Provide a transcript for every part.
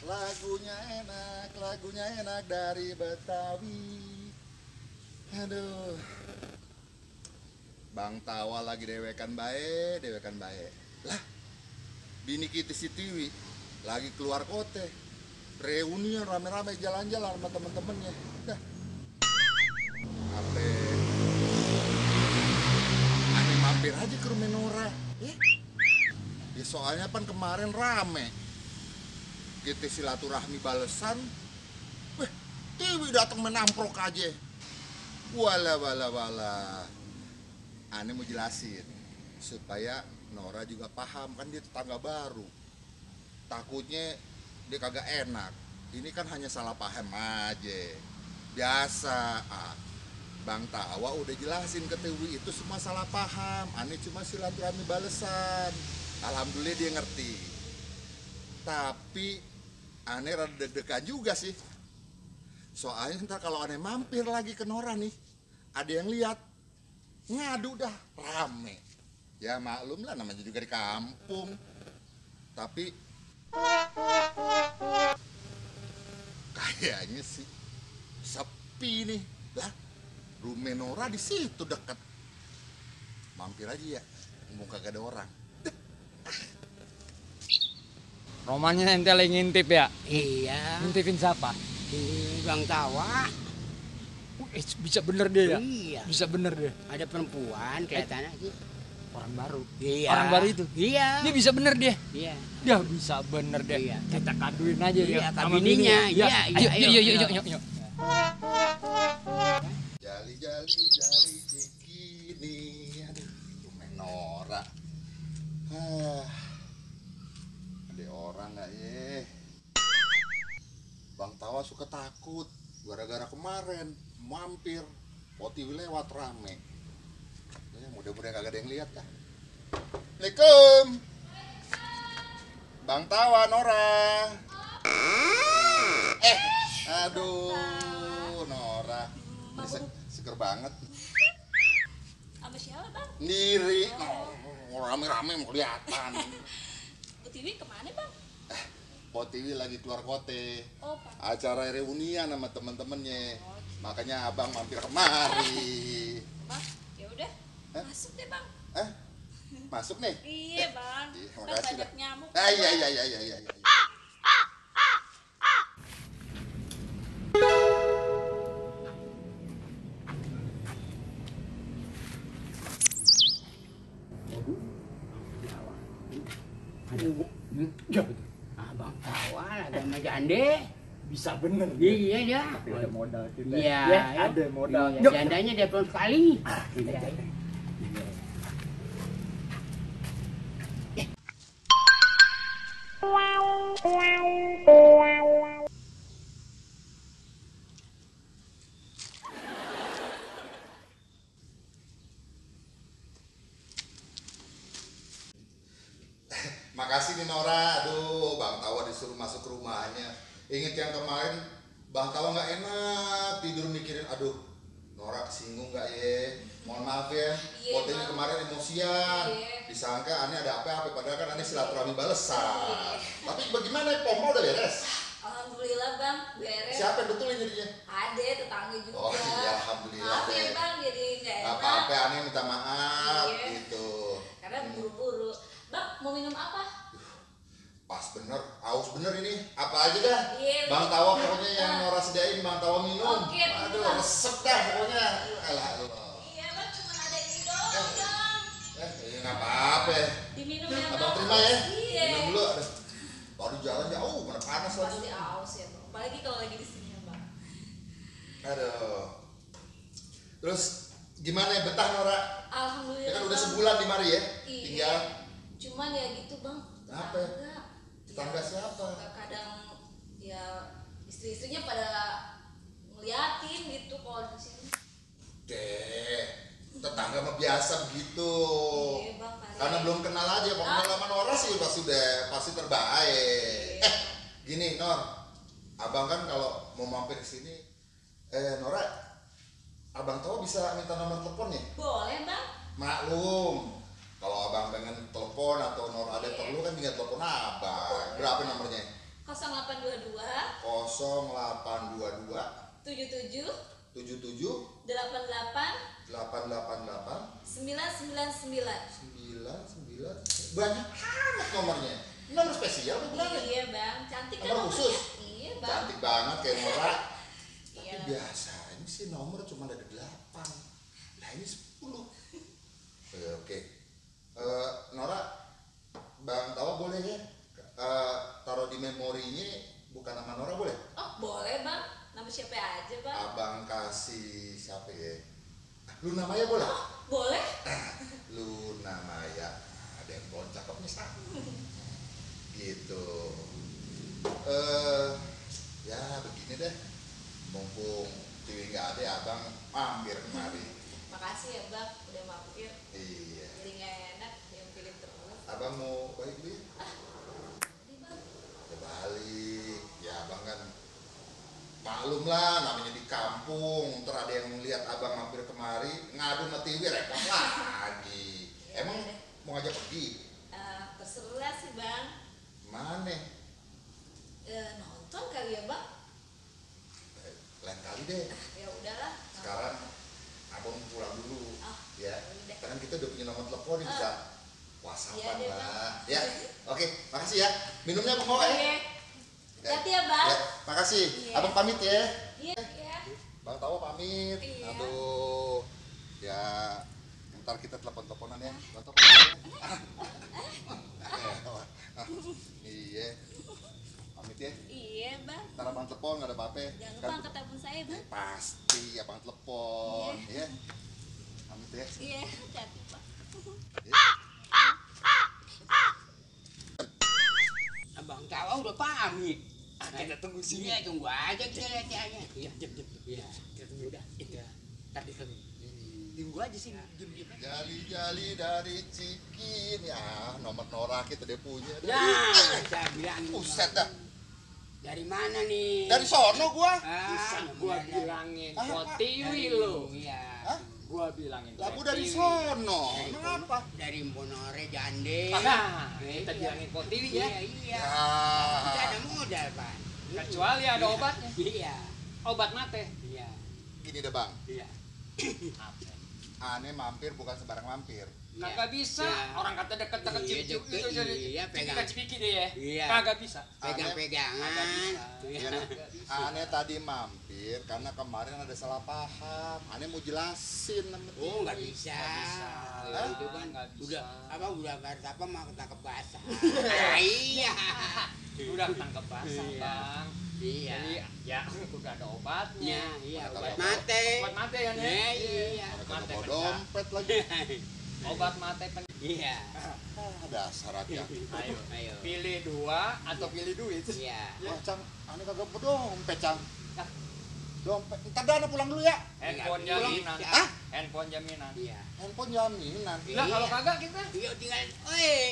lagunya enak dari Betawi. Aduh, Bang Tawa lagi dewekan bae. Lah, bini kita si Tiwi lagi keluar kota, reunian rame-rame jalan-jalan sama temen-temennya. Dah, apa? Aneh mampir aja ke rumah Nora. Ya soalnya kan kemarin rame. Kita silaturahmi balesan. Weh, Tiwi datang menamprok aja. Wala. Aneh mau jelasin supaya Nora juga paham, kan dia tetangga baru. Takutnya dia kagak enak. Ini kan hanya salah paham aja. Biasa. Bang Tawa udah jelasin ke Tiwi itu semua salah paham. Aneh cuma silaturahmi balesan. Alhamdulillah dia ngerti. Tapi aneh rada deg-degan juga sih. Soalnya ntar kalau aneh mampir lagi ke Nora nih, ada yang lihat, ngadu dah, rame. Ya maklum lah, namanya juga di kampung. Tapi kayaknya sih sepi nih. Lah, rumah Nora di situ deket. Mampir aja ya, mumpung kagak ada orang. Romannya ente lagi ngintip ya? Iya. Ngintipin siapa? Bang Tawa. Bisa bener dia ya? Iya. Bisa bener dia. Ada perempuan kelihatannya sih. Orang baru. Iya. Orang baru itu. Iya. Dia bisa bener dia. Iya. Dia bisa bener dia. Iya. Kita kaduin aja Iya, ya. sama bininya. Iya, iya, Yuk. Jali cikini. Aduh, rumah Nora. Ada orang nggak ya? Bang Tawa suka takut gara-gara kemarin mampir Tiwi lewat rame. Ya, mudah-mudahan kagak ada yang lihat dah. Assalamualaikum. Bang Tawa, Nora. Aduh, Nora. Ini seger banget. Sama siapa bang? Sendiri. Rame-rame mau kelihatan. Bu Tiwi kemana bang? Tiwi lagi keluar kota. Oh pak. Acara reunian sama temen-temennya. Makanya abang mampir kemari. Bang, ya udah masuk deh bang. Masuk nih? Iya bang. Iya, Kan makasih banyak dah. nyamuk. Iya. Bang Tawa ada sama Jande. Bisa bener. Iya dia. Tapi ada modal kita. Iya. Ya, ada modalnya. Iya, jandanya dia belum sekali. Iya. Makasih nih Nora. Aduh, Bang Tawa disuruh masuk ke rumahnya. Ingat yang kemarin Bang Tawa nggak enak tidur mikirin, aduh Nora kesinggung nggak ya? Mohon maaf ya. Iya, Ini Bang. kemarin emosian. Iya. Disangka aneh ada apa-apa, padahal kan aneh silaturahmi balesan. Tapi bagaimana? Pompa udah beres? Alhamdulillah bang, beres. Siapa yang betulin jadinya? Ada tetangga juga. Oh iya, alhamdulillah Maaf ya deh. bang, jadi nggak enak. Apa-apa aneh minta maaf Iya. gitu. Karena buru-buru. Bang, mau minum apa? Pas bener, aus bener ini. Apa aja dah? Iya. Bang Tawa pokoknya yang Nora sediain, Bang Tawa minum. Oke, Aduh, Bang. resep dah pokoknya. Alah, Iya bang, cuma ada ini doang bang. nggak apa-apa ya. Diminum ya bang. Abang terima ya. Iya. Minum dulu. Aduh. Baru jalan jauh, mana panas lagi. Pasti aus ya bang. Apalagi kalau lagi di sini ya bang. Aduh. Terus gimana ya, betah Nora? Alhamdulillah. Ya kan udah Bang. sebulan di mari ya. Iya. Tinggal. Cuman ya gitu bang. Kenapa ya? Tetangga siapa? Kadang ya istri-istrinya pada ngeliatin gitu kalau di sini. Deh, tetangga mah biasa begitu. Iya bang. Karena belum kenal aja, kalau kenal sama Nora sih pasti terbaik. Gini Nor, abang kan kalau mau mampir ke sini, Nora, abang tahu bisa minta nomor teleponnya? Boleh bang. Maklum, kalau abang pengen telepon atau Nora ada perlu kan tinggal telepon abang. Berapa nomornya? 0822 0822 77 77 88 888 999. 99. Banyak amat nomornya. Nomor spesial apa gimana? Iya bang, cantik kan Nomor nomornya? khusus? Iya bang. Cantik banget kayak Nora. Iya. Tapi biasanya sih nomor cuma ada 8. Nah ini 10. Oke. Nora, Bang Tawa boleh ya? Taruh di memorinya bukan nama Nora boleh? Oh boleh bang, nama siapa aja bang? Abang kasih siapa ya? Luna Maya boleh? Oh boleh. Luna Maya. Ada yang pohon cakepnya sama. Gitu. Ya begini deh. Mumpung Tiwi nggak ada, abang mampir kemari. Makasih ya bang, udah mampir. Iya. Jadi nggak enak, dia pilih terus. Abang mau balik dulu ya? Ini bang. Ya balik. Ya abang kan maklum lah, namanya di kampung. Ntar ada yang lihat abang mampir kemari, ngadu sama Tiwi repot lagi. Ya, Emang udah. mau ngajak pergi? Terserah sih bang. Mana? Nonton kali ya bang? Lain kali deh. Ya udahlah. Sekarang abang pulang dulu. Ah, Ya. udah. Kan kita udah punya nomor telepon yang bisa Iya whatsappan deh, lah. Bang. Ya. Oke, makasih ya. Minumnya abang bawa ya. Iya. Hati ya bang. Ya, makasih. Iya. Abang pamit ya. Iya. Iya. Bang Tawa pamit. Iya. Aduh. Ya, ntar kita telepon-teleponan ya. Bang Tawa pamit ya. Iya. Pamit ya. Iya bang. Ntar abang telepon nggak ada apa-apa. Jangan lupa angkat telepon saya bang. Pasti abang telepon. Ya. Pamit ya. Iya. Hati bang. Ya. Abang Tawa udah pamit. Kita tunggu sini. Iya, tunggu aja kita lihat-lihatnya. Iya, jam. Iya. Kita tunggu udah. Iya. Tadi tunggu. Tunggu aja sini. Jam. Jali-jali dari Cikin ya, nomor Nora kita dia punya. Nah, saya bilang Buset dah. dari mana nih? Dari sono gua. Gua bilangin Ah, Potiwi lu. Iya. Hah? Gua bilangin Lah gua dari Potiwi. sono. Dari Emang apa? Dari Bonore Jande. Nah, kita Iya. bilangin Potiwi ya. Iya, iya. Ya. Kita ada modal, Pak. Kecuali ada obatnya. Iya. Obat mate. Iya. Gini deh bang, Iya. aneh mampir bukan sembarang mampir. Kagak bisa. Ya. Orang kata deket-deket Iya, cium-cium deket, gitu jadi iya, pegang. cipika-cipiki deh ya. Iya. Kagak bisa. Pegang-pegangan. Iya, aneh tadi mampir karena kemarin ada salah paham. Aneh mau jelasin sama Oh, nggak Tiwi. bisa. Hah? Itu kan Nggak bisa. udah apa udah barat apa mau ketangkep basah. Iya. Udah ketangkep basah, Iya. Bang. Iya. Jadi ya udah ada obatnya. Iya, Mana obat tahu mate. Obat mate ya nih. Iya. Ada Mate bawa pecah. dompet lagi. Obat mate Iya. Dasar aja. Ayo. Ayo. Pilih dua atau pilih duit. Iya. Wah, Cang, aneh kagak berdompet, Cang. Ah. Dompet. Ntar dah aneh pulang dulu ya. Handphone Iya, jaminan. iya. Hah? Handphone jaminan. Iya. Handphone jaminan. Lah kalau Iya. kagak kita Iya tinggal,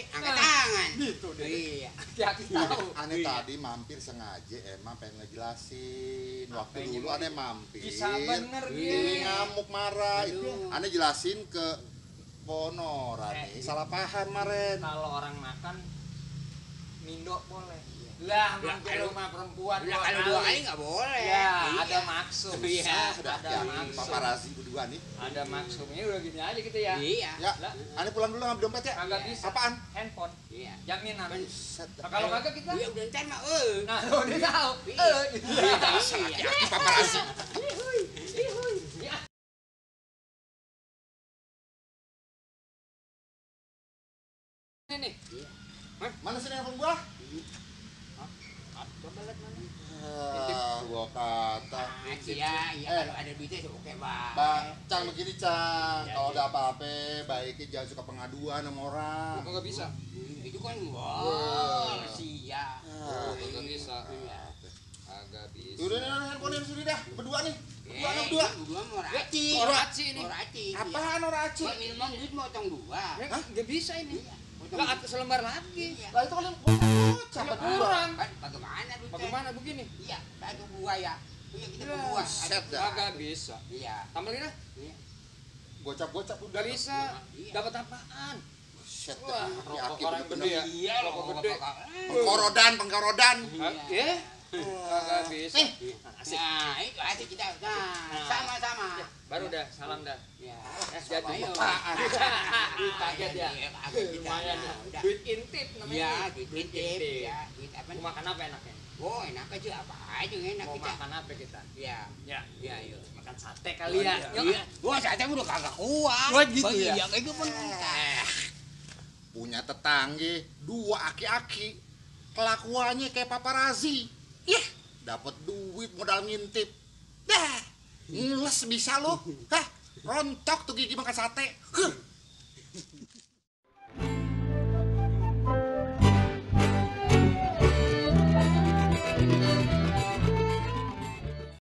angkat Nah, tangan. gitu deh. Iya. hati-hati tahu. Aneh Iya. tadi mampir sengaja emang pengen ngejelasin. Waktu Apanya, dulu Boy? aneh mampir. Bisa bener Iya. Tiwi dia. ngamuk marah. Aduh. Aneh jelasin ke Ponora nih. Salah paham kemarin. Kalau orang makan mindo boleh. Lah, Lah, mampir kalau- rumah perempuan Udah kalau dua kali nggak boleh. Ya, Iya. ada maksud. Iya. Udah ada ya, maksud. paparazi berdua nih. Ada maksud. Ini udah gini aja gitu ya. Iya. Ya, Lah. aneh pulang dulu ngambil dompet ya. Kagak Iya. bisa. Apaan? Handphone. Iya. Jaminan. Buset dah. Nah, kalau kagak kita. Iya udah ntar mah. Nah, lo udah tahu. Iya. Gitu. Iya. Hati paparazi. Ya. Ini nih. Iya. Mana sih handphone gua? Coba lihat mana. Gua kata. Iya, iya kalau ada duitnya sih oke, Bang. Bang, Cang begini Cang, Ya, kalau ya. ada apa-apa baiknya jangan suka pengaduan sama orang. Kagak bisa. Itu kan Wah. wah, sia. Kagak bisa. Iya. Kagak bisa. Udah nih handphone di sini dah, berdua nih. Berdua nih Eh, berdua. berdua mau raci. Oraci ini. Oraci. Apaan orang aci? Iya. Minum duit motong dua. Hah? Gak bisa ini. Iya. Potong Lah, atau selembar lagi. Iya. Lah itu kan yang bocah Ada berdua. orang. Kan bagaimana duitnya? Bagaimana begini? Iya, satu gua ya. Iya kita Ya, berdua. set Ada dah. dua. Kagak bisa. Iya. Tambahin dah. Iya. Gocap-gocap udah. Gak bisa. Iya. Dapat apaan? Buset Wah, dah, ini rokok aki orang bener-bener. gede ya. Iya, Rokok lo gede. Pengkorodan. Oke. Kagak bisa. Asik. Nah, itu aja kita. Nah, sama-sama. Baru dah, salam dah. Ya, Jadi. ayo. Kaget ya. Lumayan ya. Udah. Duit intip namanya. Ya, Duit duit intip. Ya, duit apa? Mau makan apa enaknya? Oh, enak aja apa aja enak Mau kita. makan apa kita? Ya, Ya, ya, yuk. makan sate kali ya. Yuk. Iya. Gua saja udah kagak kuat. Wah, gitu ya? Iya, kayak gitu pun. Punya tetangga, 2 aki-aki. Kelakuannya kayak paparazi. Ih, dapat duit modal ngintip. Dah, ngeles bisa lo. Hah, rontok tuh gigi makan sate. Huh.